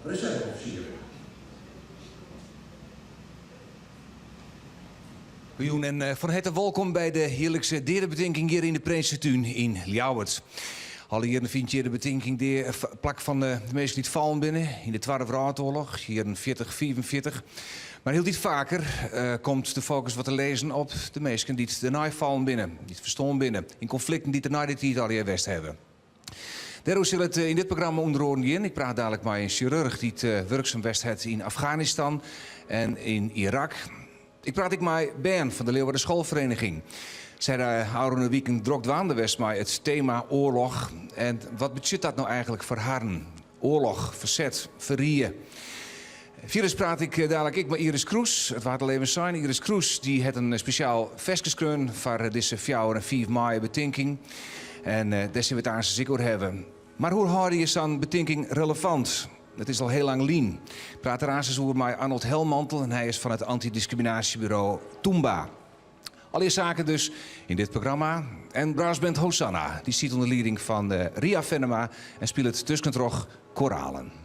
reserve-ofsier. Goejûn en fan herte wolkom by de jierlikse deadebetinking hjir yn de Prinsetún yn Ljouwert. Alle jierren fynt hjir de betinking dea plak fan de minsken dy't fallen binne yn de Twadde Wrâldoarloch, jierren 40, 45. Mar hieltyd faker komt de fokus wat te lizzen op de minsken dy't dernei fallen binne, dy't ferstoarn binne yn konflikten dy't der nei dy tiid allegear west hawwe. Dêroer sil it yn dit programma ûnder oaren gean. Ik praat dalik mei in sjirurch dy't wurksum west hat yn Afganistan en yn Irak. Ik praat ek mei bern fan de Leeuwarder Schoolvereniging. Sy ha de ôfrûne wiken drok dwaande west mei it tema oarloch. En wat betsjut dat no eigentlik foar harren? Oarloch, ferset, ferrie. Fierders praat ik dalik ek mei Iris Kroes. It waard al even sein, Iris Kroes dy hat in spesjaal ferske skreaun foar dizze fjouwer en fiif maaie betinking. En dêr sille we it aansens ek oer hawwe. Mar hoe hâlde je sa'n betinking relevant? It is al hiel lang lyn. Ik praat der aansens oer mei Arnold Helmantel en hy is fan it antydiskriminaasjeburo Tûmba. Allegear saken dus yn dit programma. En brassband Hosanna, dy stiet ûnder lieding fan Ria Fennema en spilet tuskentroch koralen.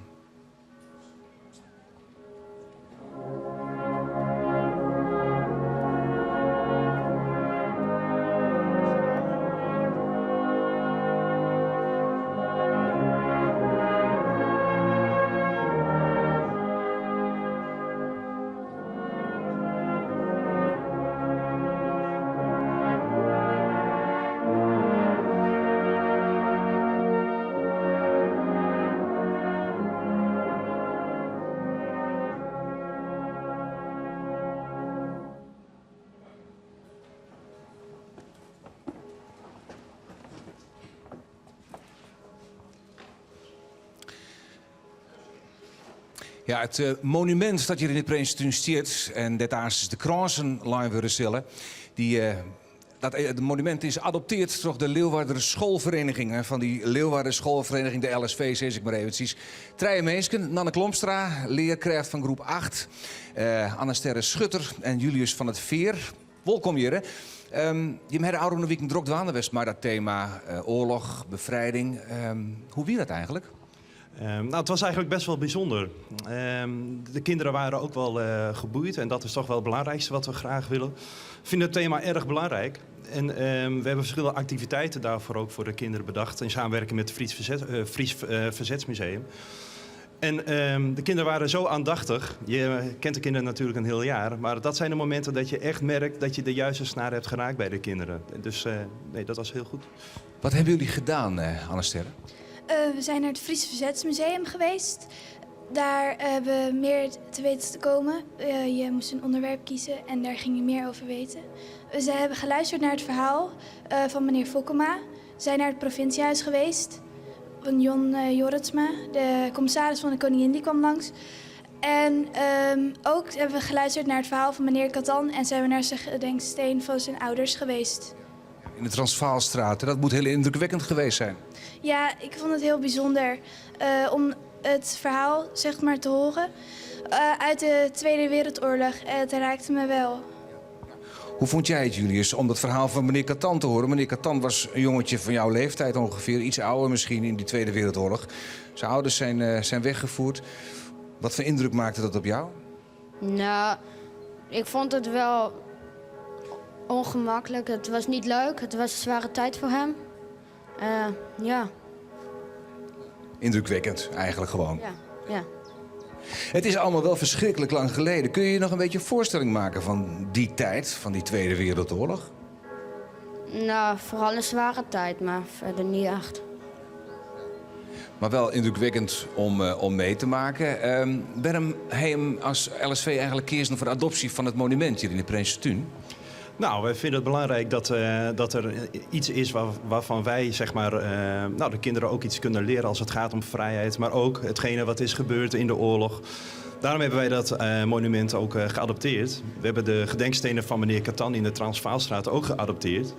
Ja, it eh, monumint dat hjir yn de Prinsetún stiet en dêr't aansens de krânsen lein wurde sille, dy, eh, dat eh, it monumint is adopteard troch de Leeuwarder Schoolvereniging. En fan dy Leeuwarder Schoolvereniging, de LSV, sis ik mar eventsjes. Trije minsken, Nanne Klomstra, learkrêft fan groep 8, eh, Anne Sterre Schutter en Julius van het Veer. Wolkom hjirre. Um, jim ha de ôfrûne wiken drok dwaande west mei dat tema eh, oarloch, befrijding. Um, hoe wie dat eigentlik? Um, nou, het was eigenlijk best wel bijzonder. Um, de kinderen waren ook wel uh, geboeid en dat is toch wel het belangrijkste wat we graag willen. Ik vind het thema erg belangrijk. En um, we hebben verschillende activiteiten daarvoor ook voor de kinderen bedacht. In samenwerking met het Fries, Verzet, uh, Fries uh, Verzetsmuseum. En de kinderen waren zo aandachtig. Je kent de kinderen natuurlijk een heel jaar. Maar dat zijn de momenten dat je echt merkt dat je de juiste snaar hebt geraakt bij de kinderen. Dus nee, dat was heel goed. Wat hebben jullie gedaan, Anne Sterre? We zijn naar het Fries Verzetsmuseum geweest. Daar hebben we meer te weten te komen. Je moest een onderwerp kiezen en daar ging je meer over weten. We hebben geluisterd naar het verhaal van meneer Fokkema. We zijn naar het provinciehuis geweest. Van Jon Jorritsma, de commissaris van de koningin, die kwam langs. En ook hebben we geluisterd naar het verhaal van meneer Katan en zijn we naar zijn gedenksteen van zijn ouders geweest. In de Transvaalstraat, dat moet heel indrukwekkend geweest zijn. Ja, ik vond het heel bijzonder om het verhaal zeg maar, te horen uit de Tweede Wereldoorlog. Het raakte me wel. Hoe vond jij het, Julius, om dat verhaal van meneer Katan te horen? Meneer Katan was een jongetje van jouw leeftijd ongeveer, iets ouder misschien in die Tweede Wereldoorlog. Zijn ouders zijn, zijn weggevoerd. Wat voor indruk maakte dat op jou? Nou, ik vond het wel ongemakkelijk. Het was niet leuk. Het was een zware tijd voor hem. Ja. Indrukwekkend eigenlijk gewoon. Ja, ja. Het is allemaal wel verschrikkelijk lang geleden. Kun je je nog een beetje een voorstelling maken van die tijd, van die Tweede Wereldoorlog? Nou, vooral een zware tijd, maar verder niet echt. Maar wel indrukwekkend om, om mee te maken. Um, waarom heb als LSV eigenlijk kezen voor de adoptie van het monument hier in de Prinsetún? Nou, wij vinden het belangrijk dat, uh, dat er iets is waar, waarvan wij zeg maar, uh, nou, de kinderen ook iets kunnen leren als het gaat om vrijheid. Maar ook hetgene wat is gebeurd in de oorlog. Daarom hebben wij dat uh, monument ook geadopteerd. We hebben de gedenkstenen van meneer Katan in de Transvaalstraat ook geadopteerd.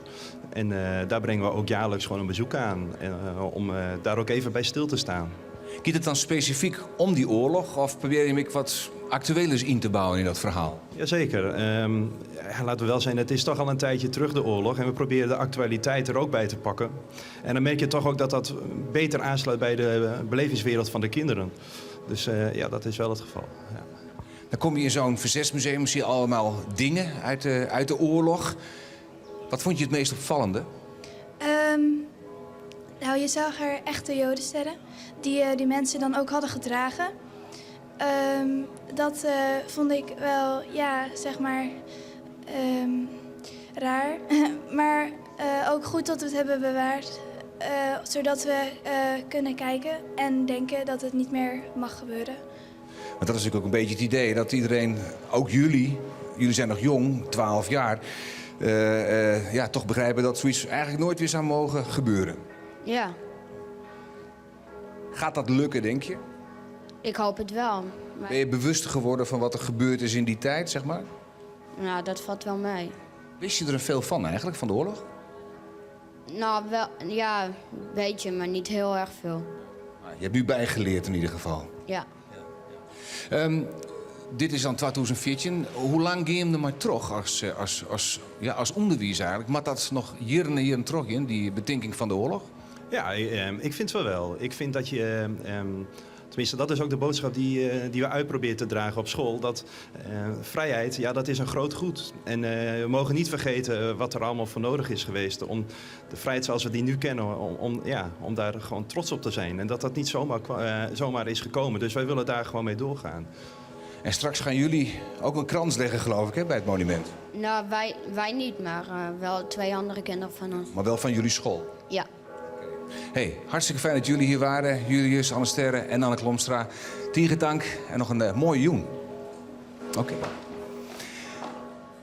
En daar brengen we ook jaarlijks gewoon een bezoek aan. om daar ook even bij stil te staan. Gaat het dan specifiek om die oorlog of probeer je hem wat actuelers in te bouwen in dat verhaal? Jazeker. Um, ja, laten we wel zijn, het is toch al een tijdje terug de oorlog. En we proberen de actualiteit er ook bij te pakken. En dan merk je toch ook dat dat beter aansluit bij de belevingswereld van de kinderen. Dus ja, dat is wel het geval. Ja. Dan kom je in zo'n verzetsmuseum, zie je allemaal dingen uit de oorlog. Wat vond je het meest opvallende? Nou, je zag er echte jodensterren die die mensen dan ook hadden gedragen. Dat vond ik wel, ja, zeg maar, raar. Maar ook goed dat we het hebben bewaard, zodat we kunnen kijken en denken dat het niet meer mag gebeuren. Want dat is natuurlijk ook een beetje het idee dat iedereen, ook jullie, jullie zijn nog jong, 12 jaar, ja, toch begrijpen dat zoiets eigenlijk nooit weer zou mogen gebeuren. Ja, Gaat dat lukken, denk je? Ik hoop het wel. Maar Ben je bewust geworden van wat er gebeurd is in die tijd, zeg maar? Nou, dat valt wel mee. Wist je er veel van eigenlijk, van de oorlog? Nou, wel, ja, een beetje, maar niet heel erg veel. Nou, je hebt nu bijgeleerd in ieder geval. Ja. Dit is dan 2014. Hoe lang ging je er maar terug als, ja, als onderwijs eigenlijk? Maar dat nog hier en hier en terug in, die betinking van de oorlog? Ja, ik vind wel wel. Ik vind dat je, tenminste, dat is ook de boodschap die we uitproberen te dragen op school. Dat vrijheid, ja, dat is een groot goed. En we mogen niet vergeten wat er allemaal voor nodig is geweest om de vrijheid zoals we die nu kennen, ja, om daar gewoon trots op te zijn. En dat dat niet zomaar is gekomen. Dus wij willen daar gewoon mee doorgaan. En straks gaan jullie ook een krans leggen, geloof ik, hè, bij het monument. Nou, wij niet, maar wel twee andere kinderen van ons. Maar wel van jullie school. Ja. Hey, hartstikke fijn dat jullie hier waren. Julius, Anne Sterre en Anne Klomstra. Tige tank en noch in moaie jûn. Oké.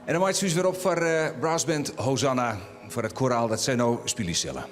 En dan meitsje wy ús wer op foar brassband Hosanna. Foar it koraal dat sy no spylje sille.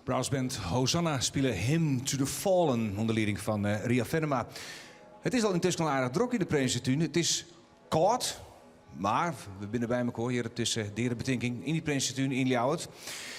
Brassband Hosanna spile Hymn to the Fallen ûnder lieding fan Ria Fennema. It is al yntusken al aardich drok yn de Prinsetún. It is kâld, mar we binne by mekoar hjir op dizze deadebetinking yn dy Prinsetún yn Ljouwert.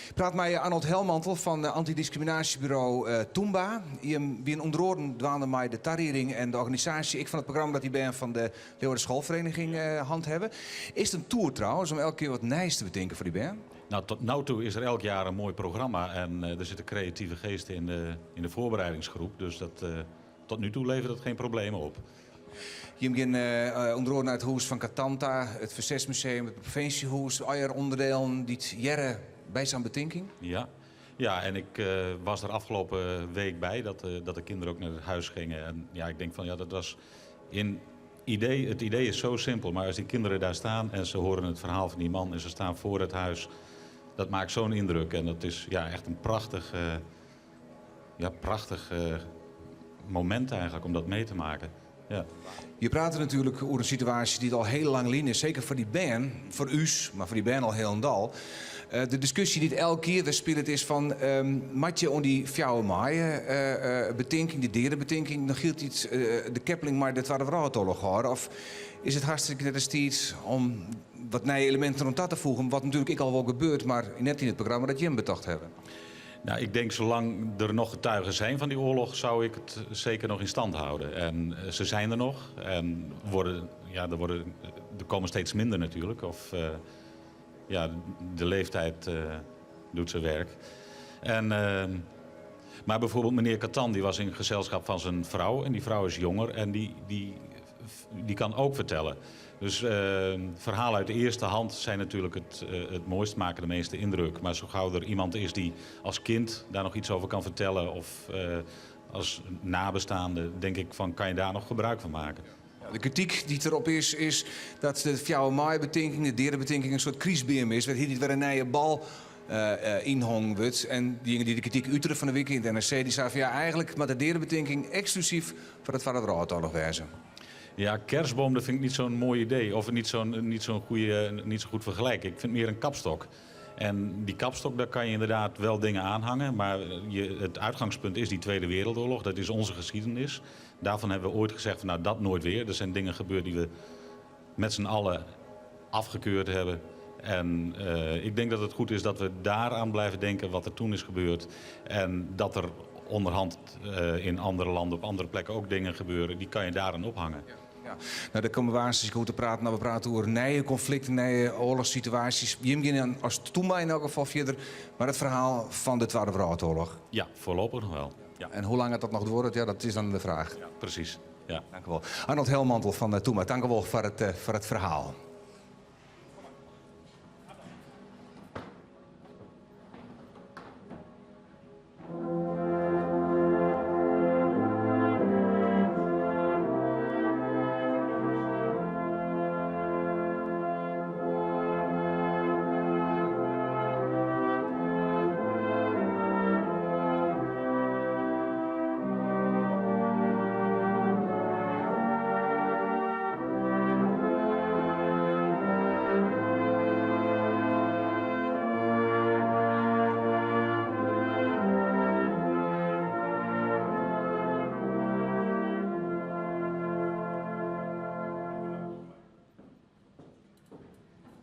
Ik praat mei Arnold Helmantel fan antydiskriminaasjeburo Tûmba. Jim wienen ûnder oaren dwaande mei de tarieding en de organisaasje ek fan it programma dat dy bern fan de Leeuwarder Schoolvereniging hân hawwe. Is it in toer trouwens om elke kear wat nijs te betinken foar dy bern? Nou, tot no toe is der elk jaar in moai programma en der sitte kreative geesten in de, in de voorbereidingsgroep. Dus dat, tot nu toe levert dat geen problemen op. Jim gean ûnder oaren nei it hûs fan Katanta, it Fersetsmuseum, it provinsjehûs, allegear ûnderdielen dy't hearre by sa'n betinking. Ja. Ja, en ik was er afgelopen week bij dat, dat de kinderen ook naar het huis gingen. En ja, ik denk van ja, dat was in idee, het idee is zo simpel, maar als die kinderen daar staan en ze horen het verhaal van die man en ze staan voor het huis, dat maakt zo'n indruk. En dat is ja, echt een prachtig, ja, prachtig moment eigenlijk om dat mee te maken. Ja. Je praat natuerlik oer in situaasje dy't al hiel lang lyn is, seker foar dy bern, foar ús, mar foar dy bern al hielendal. De diskusje dy't elk jier wer spilet is fan, moat je oan dy fjouwer maaie betinking, dy deadebetinking, noch hieltyd de keppeling mei de Twadde Wrâldoarloch hâlde? Of is it hartstikke net ris tiid om wat nije eleminten oan ta te foegen, wat natuerlik ek al wol gebeurt, mar net yn it programma dat jim betocht hawwe? Nou, ik denk zolang er nog getuigen zijn van die oorlog, zou ik het zeker nog in stand houden. En ze zijn er nog en worden, ja, er, worden, er komen steeds minder natuurlijk. Of ja, de leeftijd doet zijn werk. En, maar bijvoorbeeld meneer Katan, die was in gezelschap van zijn vrouw. En die vrouw is jonger en die, die, die kan ook vertellen. Dus verhalen uit de eerste hand zijn natuurlijk het, het mooist, maken de meeste indruk. Maar zo gauw er iemand is die als kind daar nog iets over kan vertellen... of als nabestaande, denk ik van, kan je daar nog gebruik van maken. Ja, de krityk dy't derop is, is dat de fjouwer maaie-betinking, de deadebetinking, in soart krystbeam is, wêr't hieltyd wer in nije bal ynhongen wurdt. En diegene dy't de krityk utere fan 'e wike yn it NRC, dy sei fan ja, eigenlik moat de deadebetinking eksklusyf foar de Twadde Wrâldoarloch wêze. Ja, kerstboom, dat vind ik niet zo'n mooi idee. Of niet zo'n niet zo'n goede, niet zo goed vergelijk. Ik vind het meer een kapstok. En die kapstok, daar kan je inderdaad wel dingen aanhangen. Maar je, het uitgangspunt is die Tweede Wereldoorlog. Dat is onze geschiedenis. Daarvan hebben we ooit gezegd, van, nou dat nooit weer. Er zijn dingen gebeurd die we met z'n allen afgekeurd hebben. En ik denk dat het goed is dat we daaraan blijven denken wat er toen is gebeurd. En dat er onderhand in andere landen, op andere plekken ook dingen gebeuren. Die kan je daaraan ophangen. Ja. Nou, dêr komme we aansens oer te praten. Nou, we prate oer nije konflikten, nije oarlochssituaasjes. Jim gean as Tûmba yn elk gefal fierder mei it ferhaal fan de Twadde Wrâldoarloch. Ja, voorlopig nog wel. Ja. En hoe lang it dat noch duorret, ja, dat is dan de fraach. Ja, precies. Ja. Tankewol. Arnold Helmantel fan Tûmba, tankewol foar it, foar it ferhaal.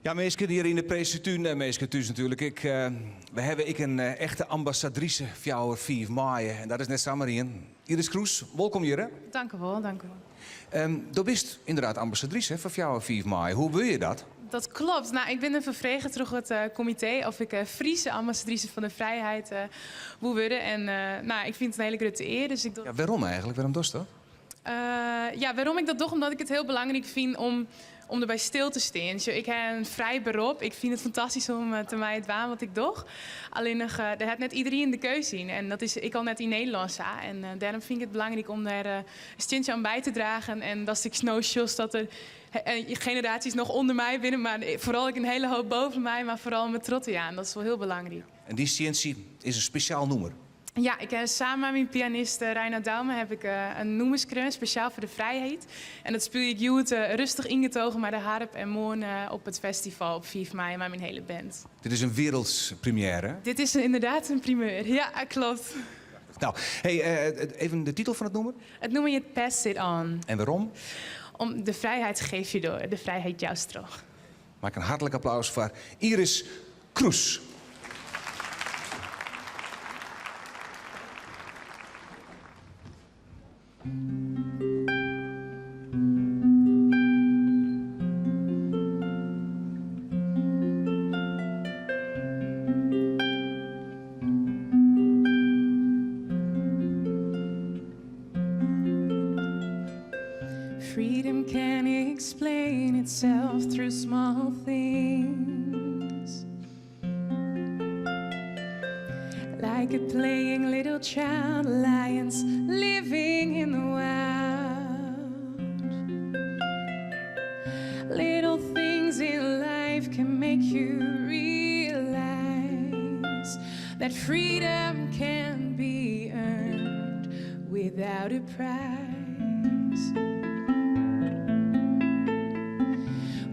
Ja, minsken hjir yn de Prinsetún en minsken thús natuerlik. Ik, we hawwe ek in echte ambassadrise fjouwer, fiif maaie. En dat is net samar ien. Iris Kroes, wolkom hjir. Tankewol, tankewol. Do bist ynderdaad ambassadrise foar fjouwer, fiif maaie. Hoe wurd je dat? Dat klopt. Nou, ik bin derfoar frege troch it komitee oft ik Friese ambassadrise fan de frijheid woe wurde. En nou, ik fyn it in hiele grutte ear. Dus ik doch... Ja, wêrom eigenlik? Wêrom dochst dat? Ja, wêrom ik dat doch? Omdat ik it hiel belangryk fyn om, om derby stil te stean. Sjoch, ik ha in frij berop. Ik fyn it fantastysk om te meien dwaan wat ik doch. Allinnich, dêr hat net iderien de keuze yn. En dat is ek al net yn Nederlân sa. En dêrom fyn ik it belangryk om dêr in stientsje oan by te dragen. En datst ek no sjochst dat der generaasjes noch ûnder my binne, mar foaral ek in hiele hoop boven my, mar foaral om it troch te jaan. Dat is wol hiel belangryk. En dy stientsje is in spesjaal nûmer. Ja, ik ha samen mei myn pianist Reinout Douma heb ik in nûmer skreaun, spesjaal foar de frijheid. En dat spylje ik hjoed rêstich yngetogen mei de harp en moarn op it festival op 5 maaie mei myn hiele band. Dit is in wereldpremière. Dit is inderdaad in primeur, ja, kloppet. Nou, hey, even de titel fan it nûmer? It nûmer hjit Pass It On. En wêrom? Om de frijheid geef je door, de frijheid joust troch. Mei ik in hartlik applaus foar Iris Kroes. Freedom can explain itself through small things. Like a playing little child, lions living in the wild. Little things in life can make you realize that freedom can be earned without a price.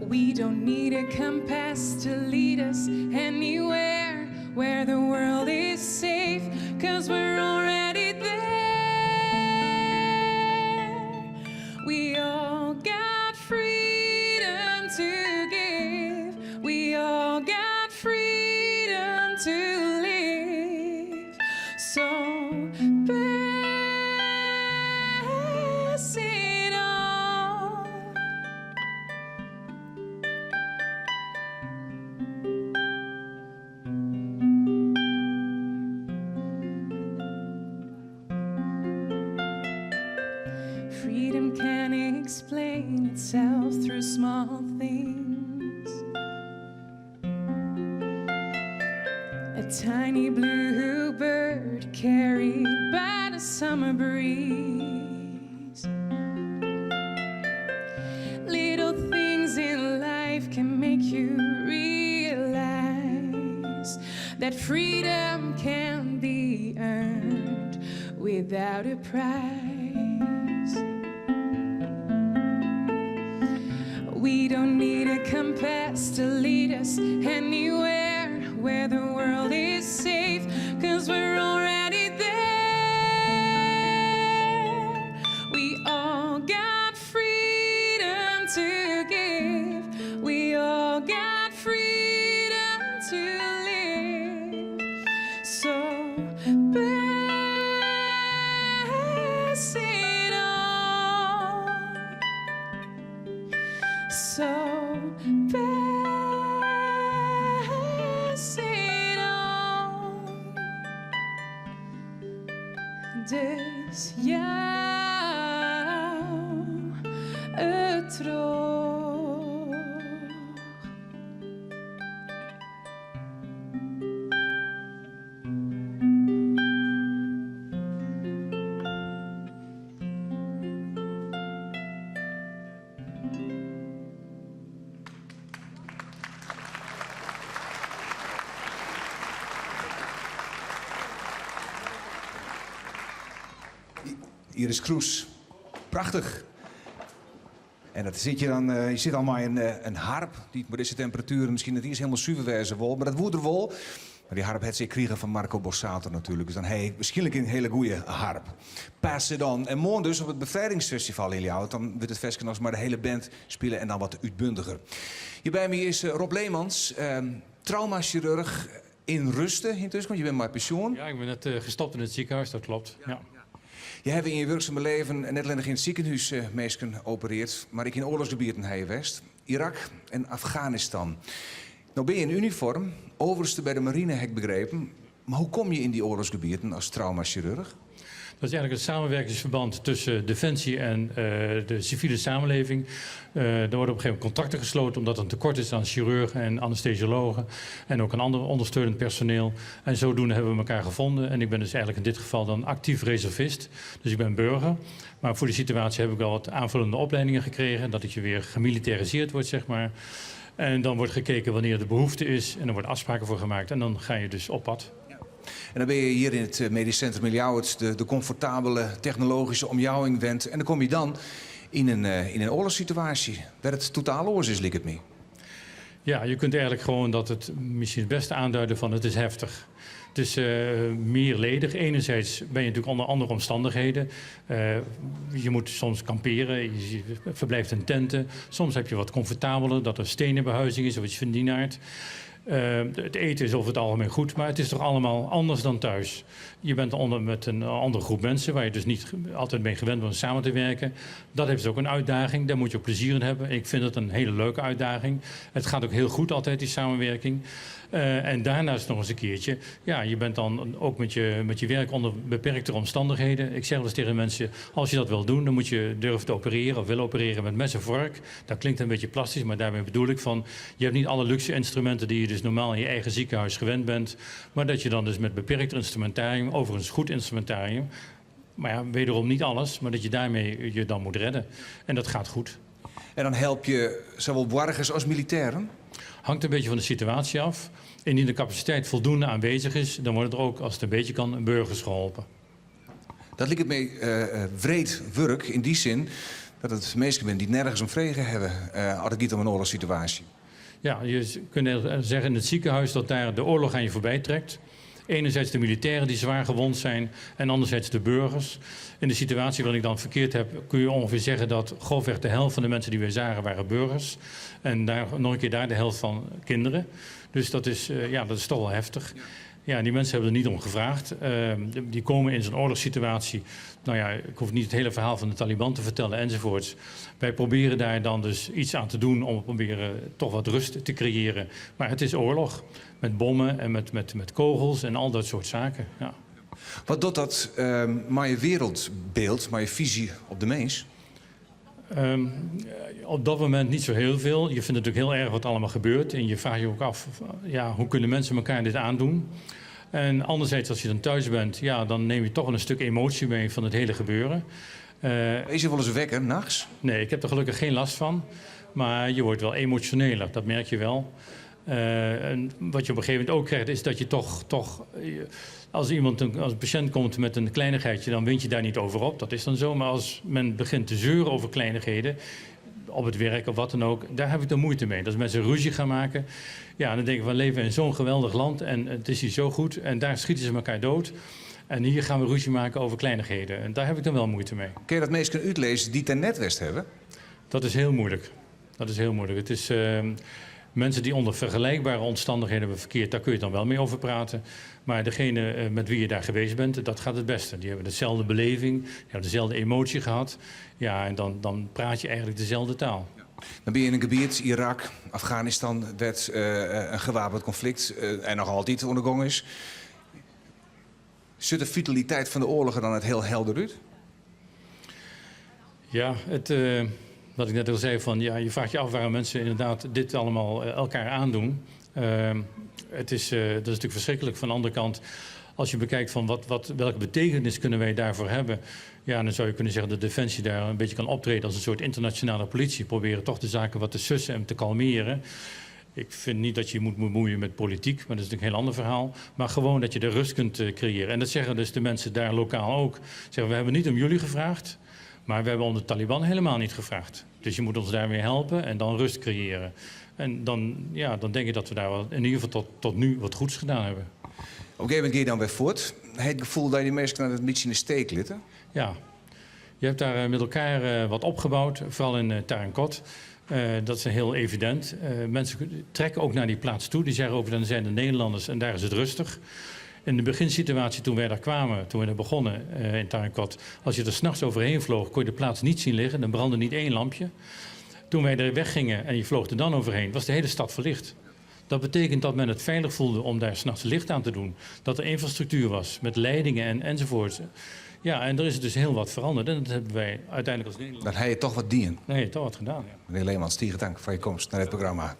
We don't need a compass to lead us anywhere where the world is safe, 'cause we're already there. We all got freedom to give. We all got freedom to live. So pass it on. Freedom can explain itself through small things. A tiny blue bird carried by the summer breeze. Little things in life can make you realize that freedom can be earned without a price. We don't need a compass to lead us anywhere where the world is safe, 'cause we're already there. We all got freedom to give. We all got freedom to live. So pass it on. So pass it on. Dus jou it troch. Iris Kroes, prachtich. En dat sit je dan, je sit al mei in harp, dy't mei dizze temperatueren miskien net iens hielendal suver wêze wol, mar dat woe er wol. Mar dy harp hat se ek krigen fan Marco Borsato natuerlik, dus dan ha ik wierskynlik in hiele goede harp. Pass it on. En moarn dus op it Befrijdingsfestival yn Ljouwert, dan wurdt it ferske noch mei de hiele band spile en dan wat útbundiger. Hjir by my is Rob Leemans, traumasjirurch yn ruste yntusken, want je binne mei pensjoen. Ja, ik bin net gestopt yn it sikehûs, dat kloppet. Ja. Je hawwe yn je wurksame leven net allinnich yn it sikehûs minsken operearre, mar ek yn oarlochsgebieten ha je west. Irak en Afganistan. No binne je yn uniform, overste by de marine ha ik begrepen. Mar hoe komme je yn dy oarlochsgebieten as traumasjirurch? Dat is eigenlijk het samenwerkingsverband tussen Defensie en de civiele samenleving. Er worden op een gegeven moment contracten gesloten omdat er een tekort is aan chirurgen en anesthesiologen en ook aan ander ondersteunend personeel. En zodoende hebben we elkaar gevonden. En ik ben dus eigenlijk in dit geval dan actief reservist. Dus ik ben burger. Maar voor die situatie heb ik wel wat aanvullende opleidingen gekregen. Dat ik je weer gemilitariseerd wordt, zeg maar. En dan wordt gekeken wanneer de behoefte is en er worden afspraken voor gemaakt. En dan ga je dus op pad. En dan binne je hjir yn it Medisch Centrum yn Ljouwert, de komfortabele technologyske omjouwing wend. En dan komme je dan yn in, yn in oarlochssituaasje, wêr't it totaal oars is, liket my. Ja, je kunt eigenlijk gewoon dat het misschien het beste aanduiden van het is heftig. Het is meerledig. Enerzijds ben je natuurlijk onder andere omstandigheden. Je moet soms kamperen, je verblijft in tenten. Soms heb je wat comfortabeler, dat er stenen behuizing is of iets van die aard. Het eten is over het algemeen goed, maar het is toch allemaal anders dan thuis. Je bent onder met een andere groep mensen waar je dus niet altijd mee gewend bent om samen te werken. Dat heeft dus ook een uitdaging, daar moet je ook plezier in hebben. Ik vind het een hele leuke uitdaging. Het gaat ook heel goed altijd, die samenwerking. En daarnaast nog eens een keertje, ja, je bent dan ook met je werk onder beperktere omstandigheden. Ik zeg wel eens tegen mensen, als je dat wil doen, dan moet je durven te opereren of willen opereren met mes en vork. Dat klinkt een beetje plastisch, maar daarmee bedoel ik van, je hebt niet alle luxe instrumenten die je dus normaal in je eigen ziekenhuis gewend bent, maar dat je dan dus met beperkt instrumentarium, overigens goed instrumentarium, maar ja, wederom niet alles, maar dat je daarmee je dan moet redden. En dat gaat goed. En dan help je zowel boargers as militêren? Hangt een beetje van de situatie af. Indien de capaciteit voldoende aanwezig is, dan worden er ook, als het een beetje kan, burgers geholpen. Dat liket my wreed wurk yn dy sin dat it minsken binne dy't nergens om frege hawwe as it giet om in oarlochssituaasje. Ja, je kunt zeggen in het ziekenhuis dat daar de oorlog aan je voorbij trekt. Enerzijds de militairen die zwaar gewond zijn en anderzijds de burgers. In de situatie waarin ik dan verkeerd heb, kun je ongeveer zeggen dat grofweg de helft van de mensen die wij zagen waren burgers. En daar, nog een keer daar de helft van kinderen. Dus ja, dat is toch wel heftig. Ja, die mensen hebben er niet om gevraagd. Die komen in zo'n oorlogssituatie. Nou ja, ik hoef niet het hele verhaal van de Taliban te vertellen enzovoorts. Wij proberen daar dan dus iets aan te doen om proberen toch wat rust te creëren. Maar het is oorlog. Met bommen en met kogels en al dat soort zaken. Ja. Wat doet dat mei je wereldbeeld, mei je fisy op de mens? Op dat moment niet zo heel veel. Je vindt het natuurlijk heel erg wat allemaal gebeurt. En je vraagt je ook af, ja, hoe kunnen mensen elkaar dit aandoen? En anderzijds, als je dan thuis bent, ja, dan neem je toch wel een stuk emotie mee van het hele gebeuren. Is je wel eens wekker, nachts? Nee, ik heb er gelukkig geen last van. Maar je wordt wel emotioneler, dat merk je wel. En wat je op een gegeven moment ook krijgt, is dat je toch, als iemand een, als een patiënt komt met een kleinigheidje, dan wind je daar niet over op. Dat is dan zo. Maar als men begint te zeuren over kleinigheden, op het werk of wat dan ook, daar heb ik dan moeite mee. Dat als mensen ruzie gaan maken, ja, dan denk ik, we leven in zo'n geweldig land en het is hier zo goed en daar schieten ze elkaar dood. En hier gaan we ruzie maken over kleinigheden. En daar heb ik dan wel moeite mee. Kun je dat meest kunnen uitlezen die ten net west hebben? Dat is heel moeilijk. Dat is heel moeilijk. Het is mensen die onder vergelijkbare omstandigheden hebben verkeerd, daar kun je dan wel mee over praten. Maar degene met wie je daar geweest bent, dat gaat het beste. Die hebben dezelfde beleving, die hebben dezelfde emotie gehad. Ja, en dan praat je eigenlijk dezelfde taal. Ja. Dan ben je in een gebied, Irak, Afghanistan, dat een gewapend conflict en nog altijd ondergong is. Zit de vitaliteit van de oorlog er dan het heel helder uit? Ja, wat ik net al zei, van, ja, je vraagt je af waarom mensen inderdaad dit allemaal elkaar aandoen. Dat is natuurlijk verschrikkelijk. Van de andere kant, als je bekijkt van welke betekenis kunnen wij daarvoor hebben, ja, dan zou je kunnen zeggen dat Defensie daar een beetje kan optreden als een soort internationale politie. Proberen toch de zaken wat te sussen en te kalmeren. Ik vind niet dat je je moet bemoeien met politiek, maar dat is natuurlijk een heel ander verhaal. Maar gewoon dat je de rust kunt creëren. En dat zeggen dus de mensen daar lokaal ook. Zeggen, we hebben niet om jullie gevraagd, maar we hebben om de Taliban helemaal niet gevraagd. Dus je moet ons daarmee helpen en dan rust creëren. En dan denk ik dat we daar wel, in ieder geval tot nu wat goeds gedaan hebben. Op een gegeven moment ga je dan weer voort. Het gevoel dat je die mensen naar het beetje in de steek lieten? Ja, je hebt daar met elkaar wat opgebouwd, vooral in Tarinkot. Dat is heel evident. Mensen trekken ook naar die plaats toe. Die zeggen ook, dan zijn de Nederlanders en daar is het rustig. In de beginsituatie toen wij daar kwamen, toen we daar begonnen in Tarinkot, als je er 's nachts overheen vloog, kon je de plaats niet zien liggen. Dan brandde niet één lampje. Toen wij er weggingen en je vloog er dan overheen, was de hele stad verlicht. Dat betekent dat men het veilig voelde om daar 's nachts licht aan te doen. Dat er infrastructuur was met leidingen enzovoort. Ja, en er is dus heel wat veranderd. En dat hebben wij uiteindelijk als Nederland... Dan heb je toch wat dien. Nee, toch wat gedaan, ja. Meneer Leemans, tige tank foar je komst nei it programma.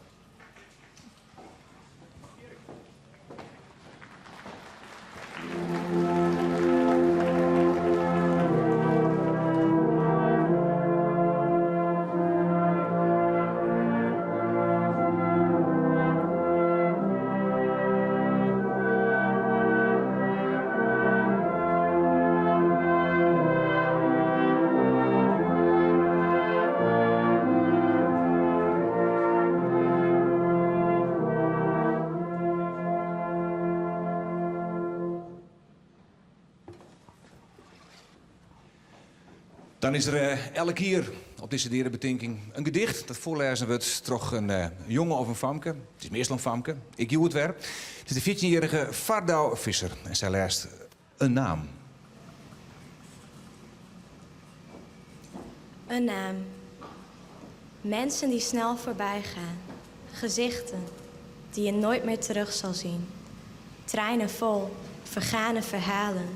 Dan is der eh, elk jier op dizze deadebetinking in gedicht dat foarlêzen wurdt troch in eh, jonge of in famke. It is meastal in famke. Ek hjoed wer. It is de fjirtjinjierrige Fardau Visser en sy lêst In naam. Een naam. Mensen die snel voorbij gaan. Gezichten die je nooit meer terug zal zien. Treinen vol, vergane verhalen.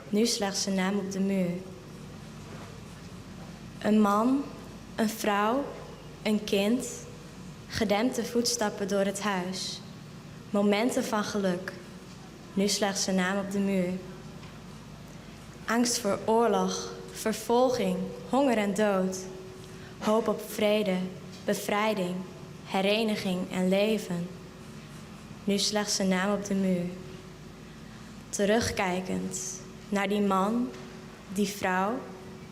Nu slechts een naam op de muur. Een man, een vrouw, een kind. Gedempte voetstappen door het huis. Momenten van geluk. Nu slechts een naam op de muur. Angst voor oorlog, vervolging, honger en dood. Hoop op vrede, bevrijding, hereniging en leven. Nu slechts een naam op de muur. Terugkijkend naar die man, die vrouw,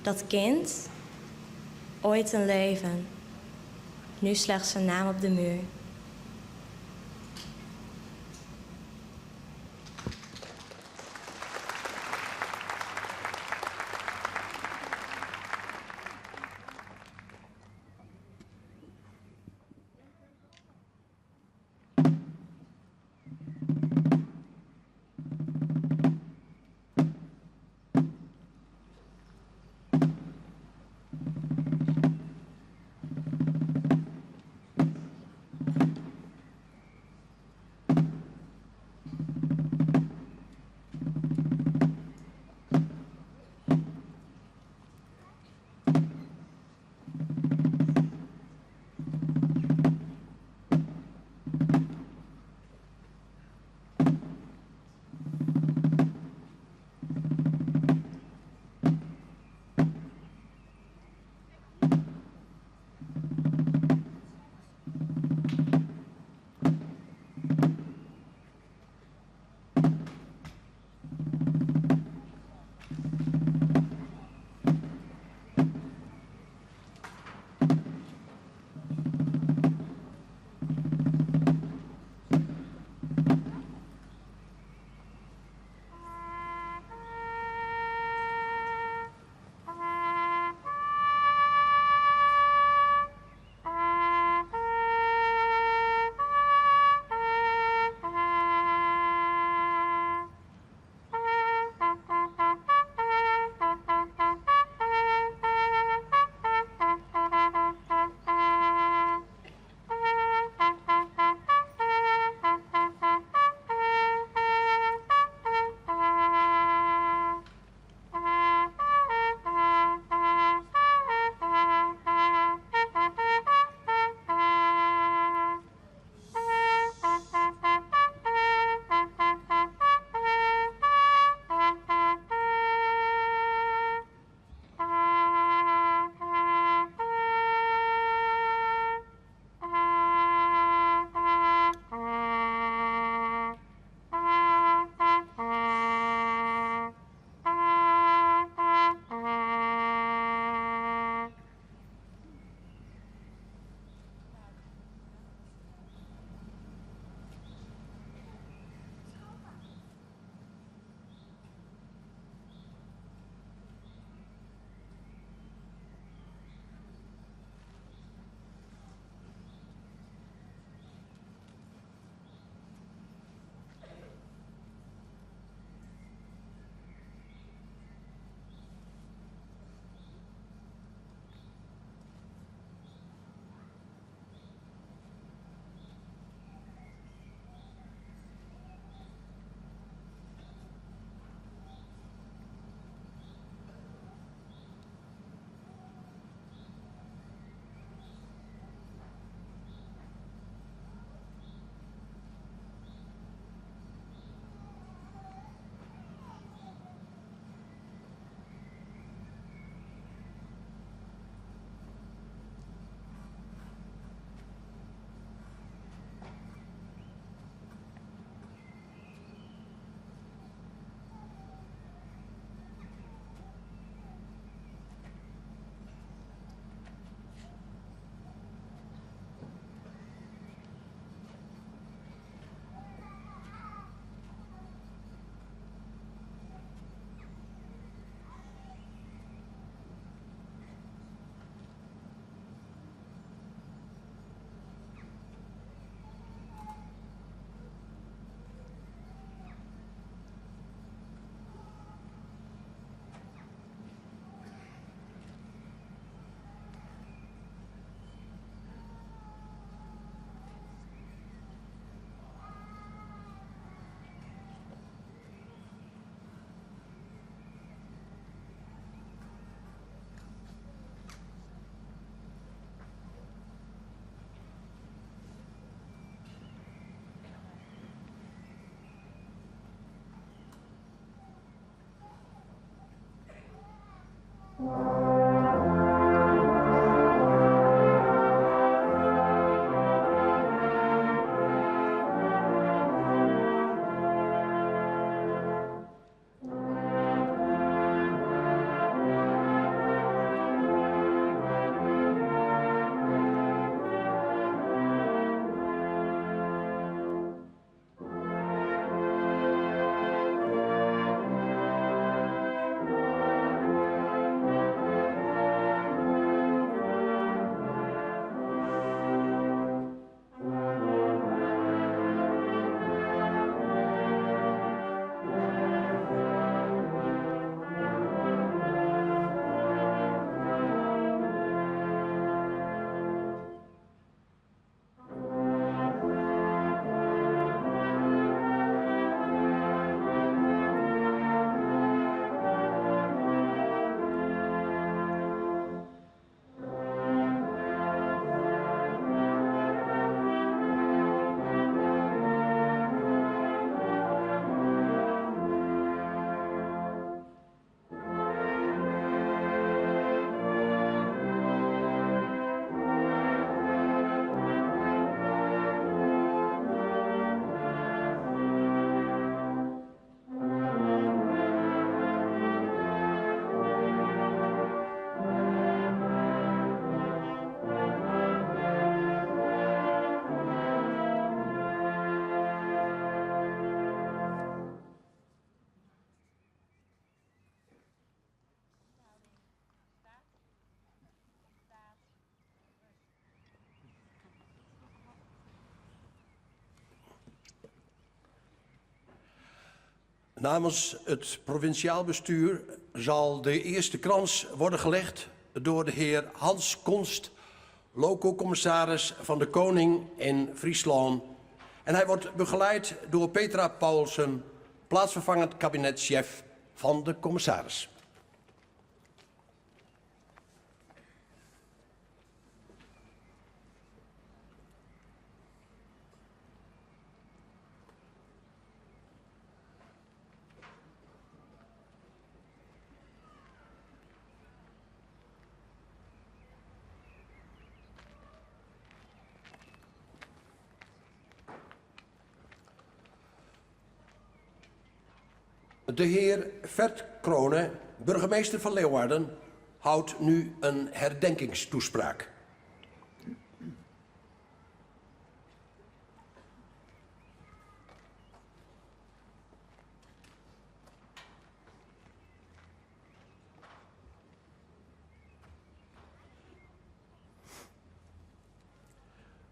dat kind. Ooit een leven. Nu slechts een naam op de muur. Namens het provinciaal bestuur zal de eerste krans worden gelegd door de heer Hans Konst, loco-commissaris van de Koning in Fryslân. En hij wordt begeleid door Petra Paulsen, plaatsvervangend kabinetschef van de commissaris. De heer Ferd Crone, burgemeester van Leeuwarden, houdt nu een herdenkingstoespraak.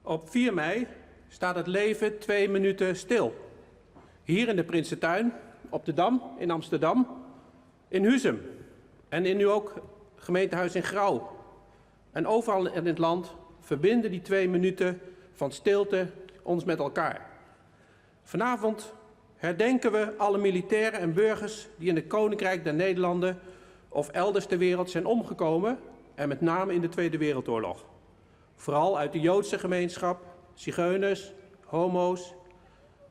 Op 4 mei staat het leven twee minuten stil. Hier in de Prinsentuin, op de Dam in Amsterdam, in Huzum en in nu ook gemeentehuis in Grou. En overal in het land verbinden die twee minuten van stilte ons met elkaar. Vanavond herdenken we alle militairen en burgers die in het Koninkrijk der Nederlanden of elders ter wereld zijn omgekomen en met name in de Tweede Wereldoorlog. Vooral uit de Joodse gemeenschap, zigeuners, homo's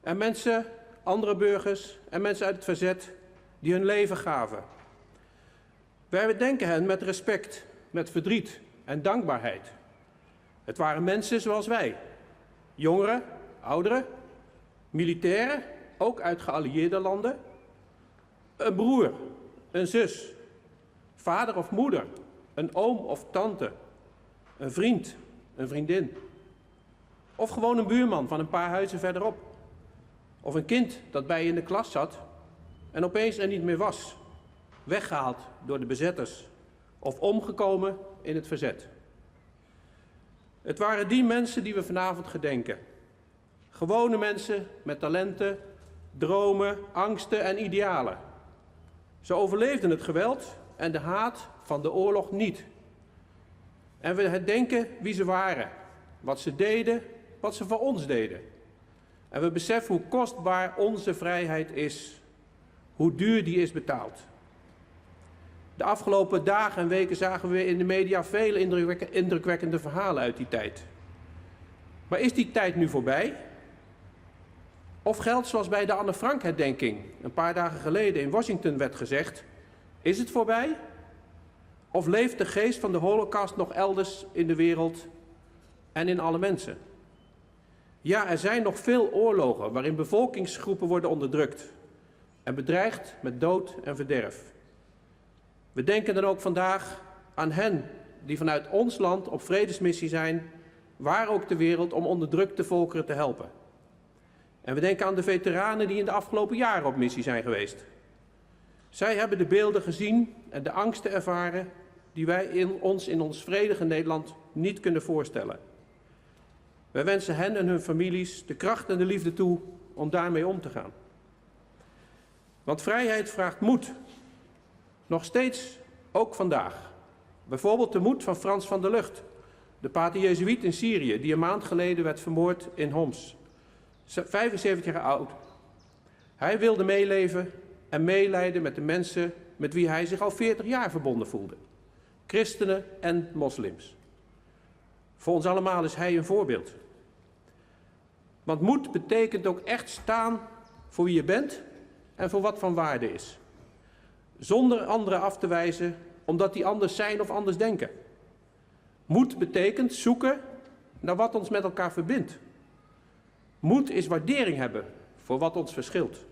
en mensen, andere burgers en mensen uit het verzet die hun leven gaven. Wij herdenken hen met respect, met verdriet en dankbaarheid. Het waren mensen zoals wij. Jongeren, ouderen, militairen, ook uit geallieerde landen. Een broer, een zus, vader of moeder, een oom of tante, een vriend, een vriendin. Of gewoon een buurman van een paar huizen verderop. Of een kind dat bij je in de klas zat en opeens er niet meer was. Weggehaald door de bezetters of omgekomen in het verzet. Het waren die mensen die we vanavond gedenken. Gewone mensen met talenten, dromen, angsten en idealen. Ze overleefden het geweld en de haat van de oorlog niet. En we herdenken wie ze waren, wat ze deden, wat ze voor ons deden. En we beseffen hoe kostbaar onze vrijheid is, hoe duur die is betaald. De afgelopen dagen en weken zagen we in de media vele indrukwekkende verhalen uit die tijd. Maar is die tijd nu voorbij? Of geldt zoals bij de Anne Frank herdenking een paar dagen geleden in Washington werd gezegd, is het voorbij? Of leeft de geest van de Holocaust nog elders in de wereld en in alle mensen? Ja, er zijn nog veel oorlogen waarin bevolkingsgroepen worden onderdrukt en bedreigd met dood en verderf. We denken dan ook vandaag aan hen die vanuit ons land op vredesmissie zijn, waar ook ter wereld, om onderdrukte volkeren te helpen. En we denken aan de veteranen die in de afgelopen jaren op missie zijn geweest. Zij hebben de beelden gezien en de angsten ervaren die wij in ons in ons vredige Nederland niet kunnen voorstellen. Wij wensen hen en hun families de kracht en de liefde toe om daarmee om te gaan. Want vrijheid vraagt moed. Nog steeds, ook vandaag. Bijvoorbeeld de moed van Frans van der Lucht, de pater Jezuïet in Syrië, die een maand geleden werd vermoord in Homs. 75 jaar oud. Hij wilde meeleven en meelijden met de mensen met wie hij zich al 40 jaar verbonden voelde. Christenen en moslims. Voor ons allemaal is hij een voorbeeld. Want moed betekent ook echt staan voor wie je bent en voor wat van waarde is. Zonder anderen af te wijzen omdat die anders zijn of anders denken. Moed betekent zoeken naar wat ons met elkaar verbindt. Moed is waardering hebben voor wat ons verschilt.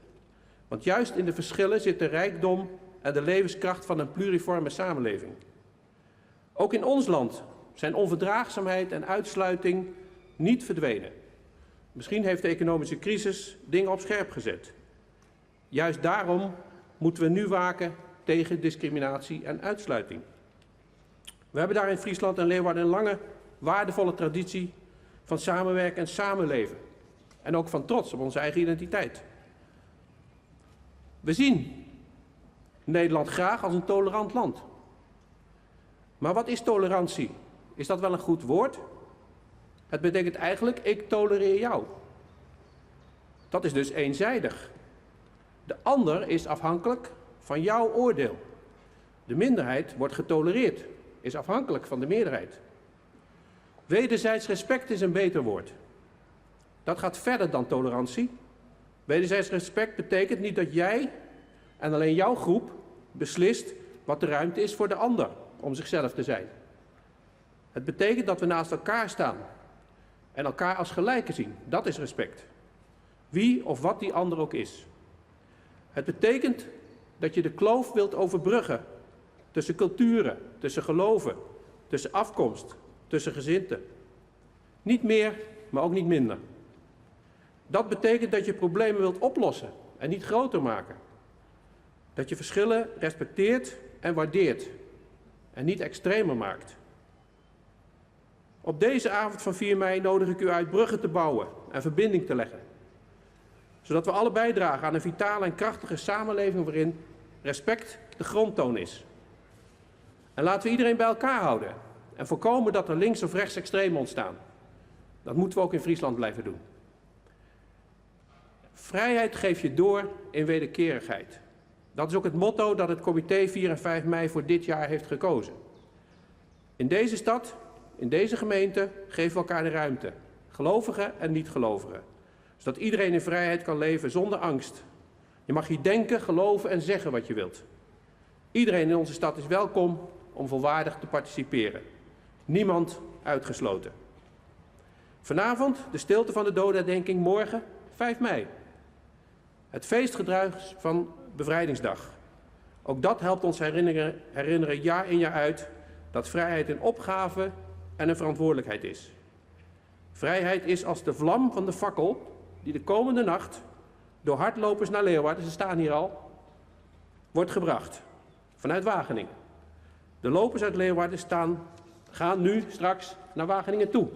Want juist in de verschillen zit de rijkdom en de levenskracht van een pluriforme samenleving. Ook in ons land zijn onverdraagzaamheid en uitsluiting niet verdwenen. Misschien heeft de economische crisis dingen op scherp gezet. Juist daarom moeten we nu waken tegen discriminatie en uitsluiting. We hebben daar in Friesland en Leeuwarden een lange, waardevolle traditie van samenwerken en samenleven. En ook van trots op onze eigen identiteit. We zien Nederland graag als een tolerant land. Maar wat is tolerantie? Is dat wel een goed woord? Het betekent eigenlijk ik tolereer jou. Dat is dus eenzijdig. De ander is afhankelijk van jouw oordeel. De minderheid wordt getolereerd, is afhankelijk van de meerderheid. Wederzijds respect is een beter woord. Dat gaat verder dan tolerantie. Wederzijds respect betekent niet dat jij en alleen jouw groep beslist wat de ruimte is voor de ander om zichzelf te zijn. Het betekent dat we naast elkaar staan en elkaar als gelijken zien. Dat is respect. Wie of wat die ander ook is. Het betekent dat je de kloof wilt overbruggen tussen culturen, tussen geloven, tussen afkomst, tussen gezinten. Niet meer, maar ook niet minder. Dat betekent dat je problemen wilt oplossen en niet groter maken. Dat je verschillen respecteert en waardeert en niet extremer maakt. Op deze avond van 4 mei nodig ik u uit bruggen te bouwen en verbinding te leggen. Zodat we alle bijdragen aan een vitale en krachtige samenleving waarin respect de grondtoon is. En laten we iedereen bij elkaar houden en voorkomen dat er links- of rechtsextremen ontstaan. Dat moeten we ook in Friesland blijven doen. Vrijheid geef je door in wederkerigheid. Dat is ook het motto dat het comité 4 en 5 mei voor dit jaar heeft gekozen. In deze stad, in deze gemeente, geven we elkaar de ruimte. Gelovigen en niet-gelovigen. Zodat iedereen in vrijheid kan leven zonder angst. Je mag hier denken, geloven en zeggen wat je wilt. Iedereen in onze stad is welkom om volwaardig te participeren. Niemand uitgesloten. Vanavond de stilte van de dodenherdenking, morgen 5 mei. Het feestgedruis van Bevrijdingsdag. Ook dat helpt ons herinneren, herinneren jaar in jaar uit dat vrijheid een opgave en een verantwoordelijkheid is. Vrijheid is als de vlam van de fakkel die de komende nacht door hardlopers naar Leeuwarden, ze staan hier al, wordt gebracht. Vanuit Wageningen. De lopers uit Leeuwarden staan, gaan nu straks naar Wageningen toe.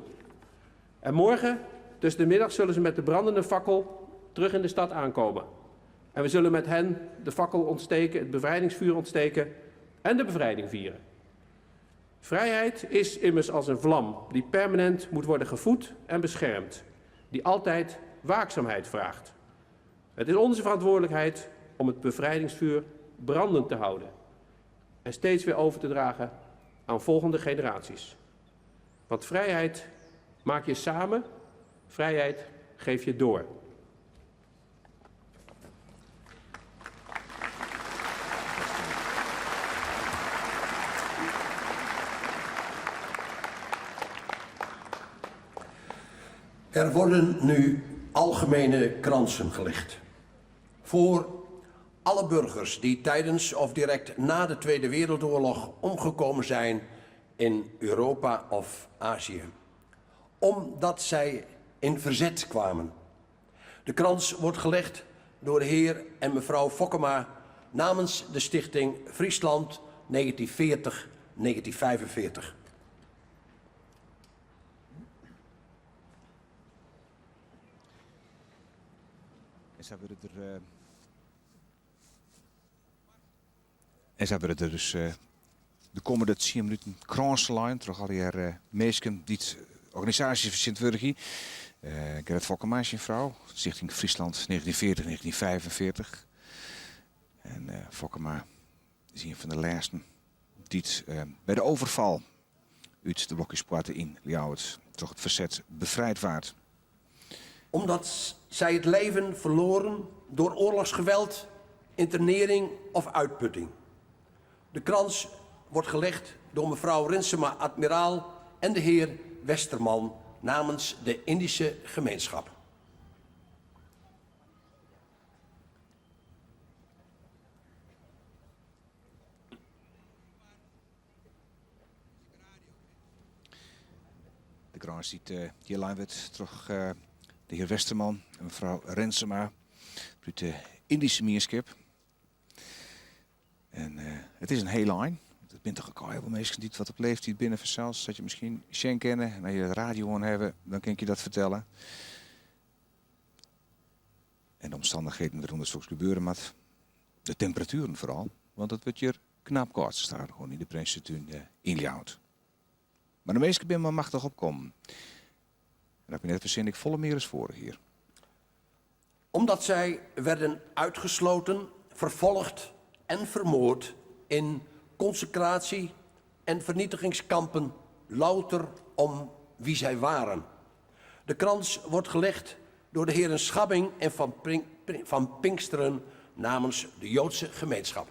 En morgen, tussen de middag, zullen ze met de brandende fakkel terug in de stad aankomen. En we zullen met hen de fakkel ontsteken, het bevrijdingsvuur ontsteken en de bevrijding vieren. Vrijheid is immers als een vlam die permanent moet worden gevoed en beschermd, die altijd waakzaamheid vraagt. Het is onze verantwoordelijkheid om het bevrijdingsvuur brandend te houden en steeds weer over te dragen aan volgende generaties. Want vrijheid maak je samen, vrijheid geef je door. Er worden nu algemene kransen gelegd. Voor alle burgers die tijdens of direct na de Tweede Wereldoorlog omgekomen zijn in Europa of Azië. Omdat zij in verzet kwamen. De krans wordt gelegd door de heer en mevrouw Fokkema namens de stichting Friesland 1940-1945. En sa wurde der, uh, en sa wurde der dus uh, de kommende 10 minuten krânsen lein troch allegear uh, minsken dy't organisaasjes fertsjintwurdigje. Uh, Gerrit Fokkema syn frou, Stichting Friesland 1940-1945. En uh, Fokkema is ien fan de lêsten dy't uh, by de overfal út de Blokjespoarte yn Ljouwert troch it ferset befrijd waard. Omdat zij het leven verloren door oorlogsgeweld, internering of uitputting. De krans wordt gelegd door mevrouw Rinsema Admiraal en de heer Westerman namens de Indische gemeenschap. De krâns dy't eh, hjir lein wurdt troch eh, de hear Westerman en mefrou Rensema út de Indische mienskip. En eh, it is in hiel ein. It binne toch ek al hiel folle minsken dy't wat op leeftiid binne fansels. Dat je miskien sjen kinne. En as je de radio oan hawwe, dan kin ik je dat fertelle. En de omstannichheden wêrûnder soks gebeure moat. De temperatueren foaral, want it wurdt hjir knap kâld stadichoan yn de Prinsetún yn Ljouwert. Mar de minsken binne mar machtich opkommen. En dat my net fersin ek folle mear as foarich jier. Omdat zij werden uitgesloten, vervolgd en vermoord in concentratie en vernietigingskampen louter om wie zij waren. De krans wordt gelegd door de heren Schabbing en Van, van Pinksteren namens de Joodse gemeenschap.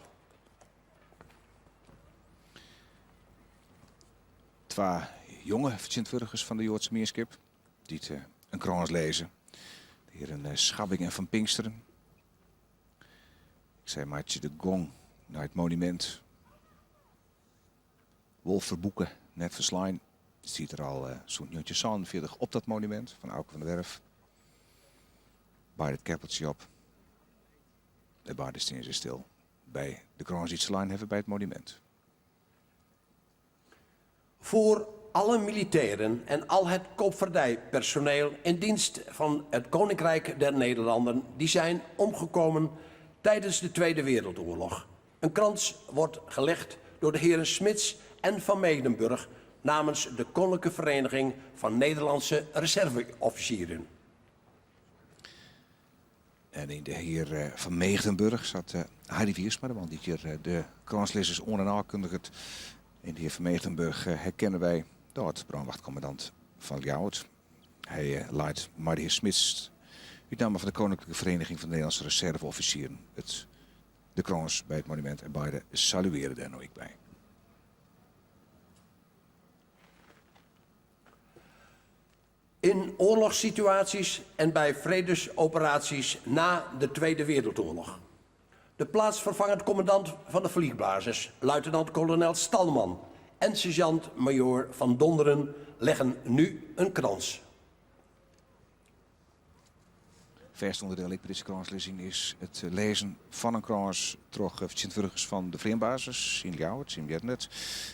Twa jonge fertsjintwurdigers fan de Joadse mienskip dy't in krâns lizze. De hearen Schabbing en Van Pinksteren. Sy meitsje de gong nei it monumint. Wol ferboeke, net ferslein. It stiet der al sûnt 1947 op dat monumint fan Auke van der Werff. By it keppeltsje op. De beide stean se stil by de krâns dy't se lein hawwe by it monumint. Voor alle militairen en al het koopvaardijpersoneel in dienst van het Koninkrijk der Nederlanden die zijn omgekomen tijdens de Tweede Wereldoorlog. Een krans wordt gelegd door de heren Smits en Van Meegdenburg namens de Koninklijke Vereniging van Nederlandse Reserveofficieren. En yn de hear Van Meegdenburg zat Harry Wiersma, de man dy't hjir de krânslizzers oan en ôfkundiget. En de hear Van Meegdenburg herkenne wy, de âld-brânwachtkommandant fan Ljouwert. Hy leit mei de hear Smits út namme fan de Koninklijke Vereniging van Nederlandse Reserveofficieren it de krâns by it monumint en beide salueare dêr no ek by. In oorlogssituaties en bij vredesoperaties na de Tweede Wereldoorlog. De plaatsvervangend commandant van de vliegbasis, luitenant-kolonel Stalman en sergeant-majoor Van Donderen leggen nu een krans. Fêst ûnderdiel ek by dizze krânslizzing is it lizzen fan in krâns troch fertsjintwurdigers fan de fleanbasis yn Ljouwert, jim hearden it,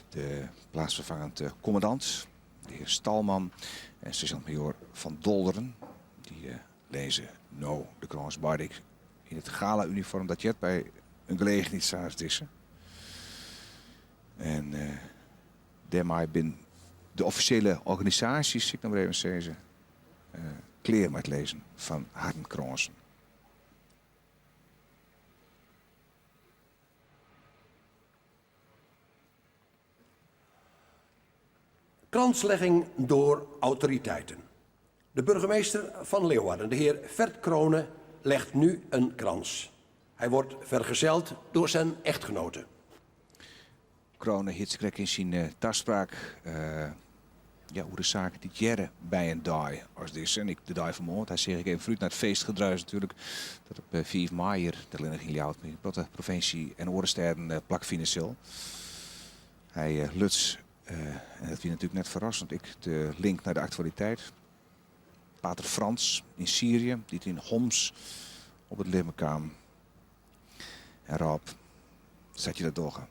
de plaatsferfangend kommandant, de hear Stalman en sergeant-majoor Van Dolderen. Dy lizze no de krâns beide ek yn it gala-uniform dat heart by in gelegenheid sa as dizze. En dêrmei binne de offisjele organisaasjes, sil ik no mar even sizze, klear mei it lizzen fan harren krânsen. Kranslegging door autoriteiten. De burgemeester van Leeuwarden, de heer Ferd Crone, legt nu een krans. Hij wordt vergezeld door zijn echtgenote. Crone hie it krekt yn syn taspraak ja, oer de saken dy't hearre by in dei as dizze. En ek de dei fan moarn. Hy seach ek even foarút nei it feestgedruis natuerlik. Dat op 5 maaie hjir, net allinnich yn Ljouwert, mar yn in protte provinsje en oare stêden plakfine sil. Hy luts, en dat wie natuerlik net ferrassend, ek de link nei de aktualiteit. Pater Frans yn Syrië, dy't yn Homs op it libben kaam. En rôp, sa't je dat dogge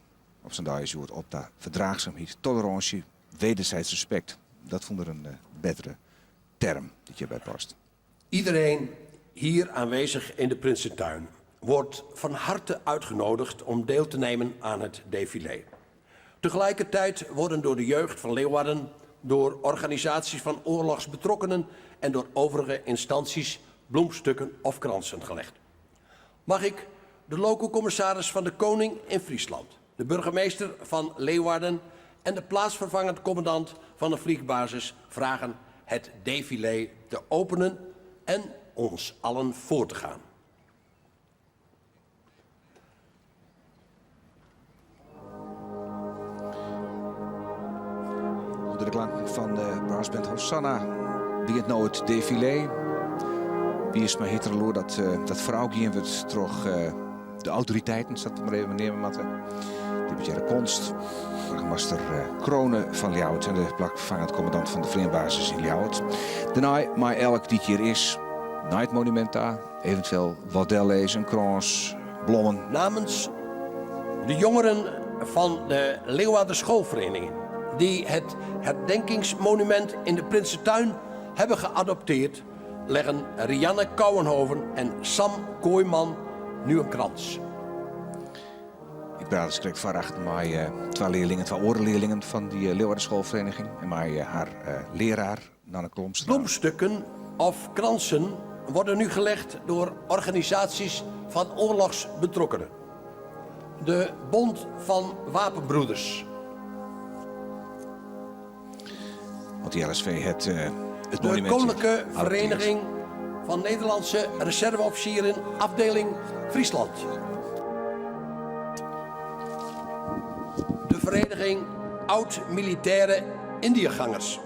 op sa'n dei as hjoed, op ta ferdraachsumheid, tolerânsje, wederzijds respect. Dat fûn er in bettere term dy't hjirby past. Iedereen hier aanwezig in de Prinsentuin wordt van harte uitgenodigd om deel te nemen aan het defilé. Tegelijkertijd worden door de jeugd van Leeuwarden, door organisaties van oorlogsbetrokkenen en door overige instanties bloemstukken of kransen gelegd. Mag ik de lococommissaris van de Koning in Friesland, de burgemeester van Leeuwarden en de plaatsvervangend commandant van de vliegbasis vragen het defilé te openen en ons allen voor te gaan. Under de klanken fan de brassband Hosanna begjint no it defilé. Wiersma hit der al oer dat dat foarôfgien wurdt troch de autoriteiten, sa't we mar even neame moatte. Deputearre Konst, boargemaster Crone fan Ljouwert en de plakferfangend kommandant fan de fleanbasis yn Ljouwert. Dêrnei mei elk dy't hjir is nei it monumint ta, eventueel wat dellizze, in krâns, blommen. Namens de jongeren van de Leeuwarder Schoolvereniging, die het herdenkingsmonument in de Prinsentuin hebben geadopteerd, leggen Rianne Kouwenhoven en Sam Kooijman nu een krans. Ik praat dus krekt foarachter mei twa learlingen, twa oare learlingen fan dy Leeuwarder Schoolvereniging en mei har learaar Nanne Klomstra. Bloemstukken of kransen worden nu gelegd door organisaties van oorlogsbetrokkenen. De Bond van Wapenbroeders. Want de LSV het het De monument Koninklijke Vereniging van Nederlandse Reserveofficieren, afdeling Friesland. De Vereniging Oud-Militaire Indiëgangers.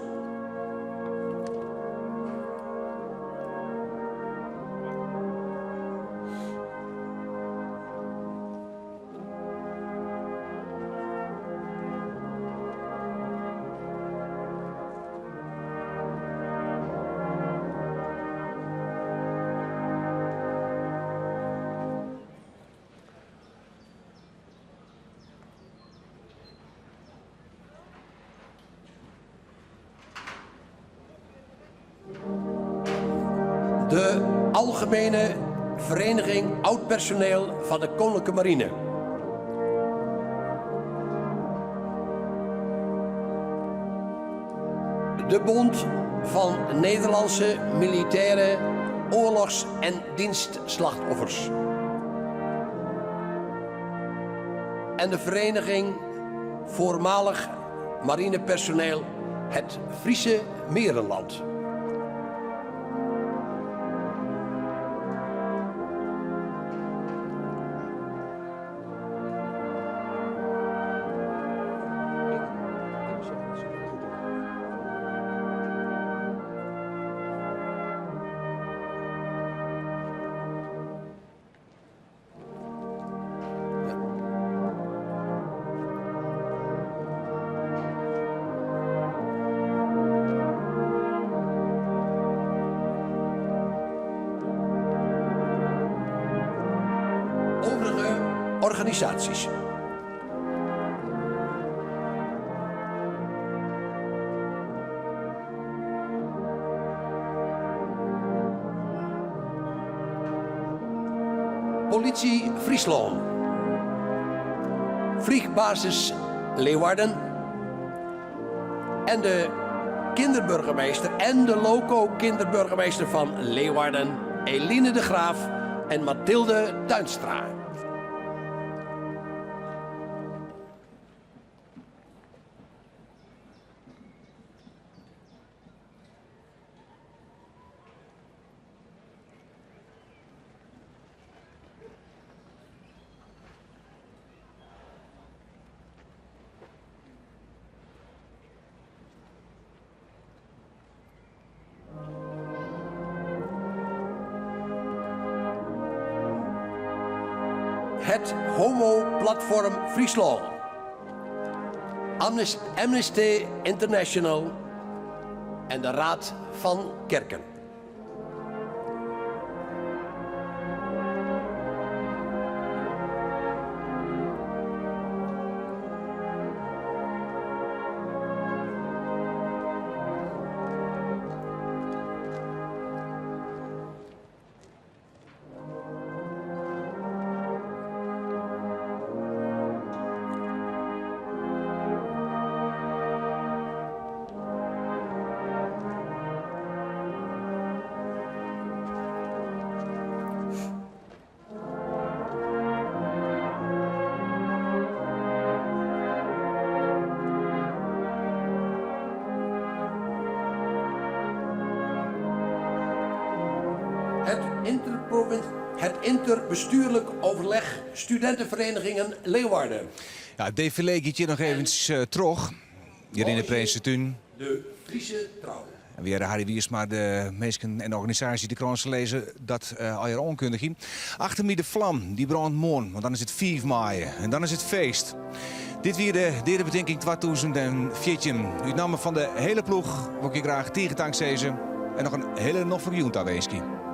De Algemene Vereniging Oud-Personeel van de Koninklijke Marine. De Bond van Nederlandse Militaire Oorlogs- en Dienstslachtoffers. En de Vereniging Voormalig Marinepersoneel Het Friese Merenland. Overige organisaties. Politie Fryslân. Vliegbasis Leeuwarden. En de kinderburgemeester en de loco-kinderburgemeester van Leeuwarden, Eline de Graaf en Mathilde Tuinstra. Het Homo-platform Fryslân, Amnesty International en de Raad van Kerken. Het, interbestuurlijk overleg studentenverenigingen Leeuwarden. Ja, het defilé giet hjir noch eventsjes uh, troch. Hjir yn de Prinsetún. De Friese Trouw. En wy hearre Harry Wiersma de minsken en de organisaasje de krânsen lizze dat uh, allegear oankundigje. Achter my de flam, dy brânt moarn, want dan is it 5 maaie en dan is it feest. Dit wie de Deadebetinking 2014. Ut namme fan de hiele ploech wol ik je graach tige tank sizze en noch in hiele noflike jûn tawinskje.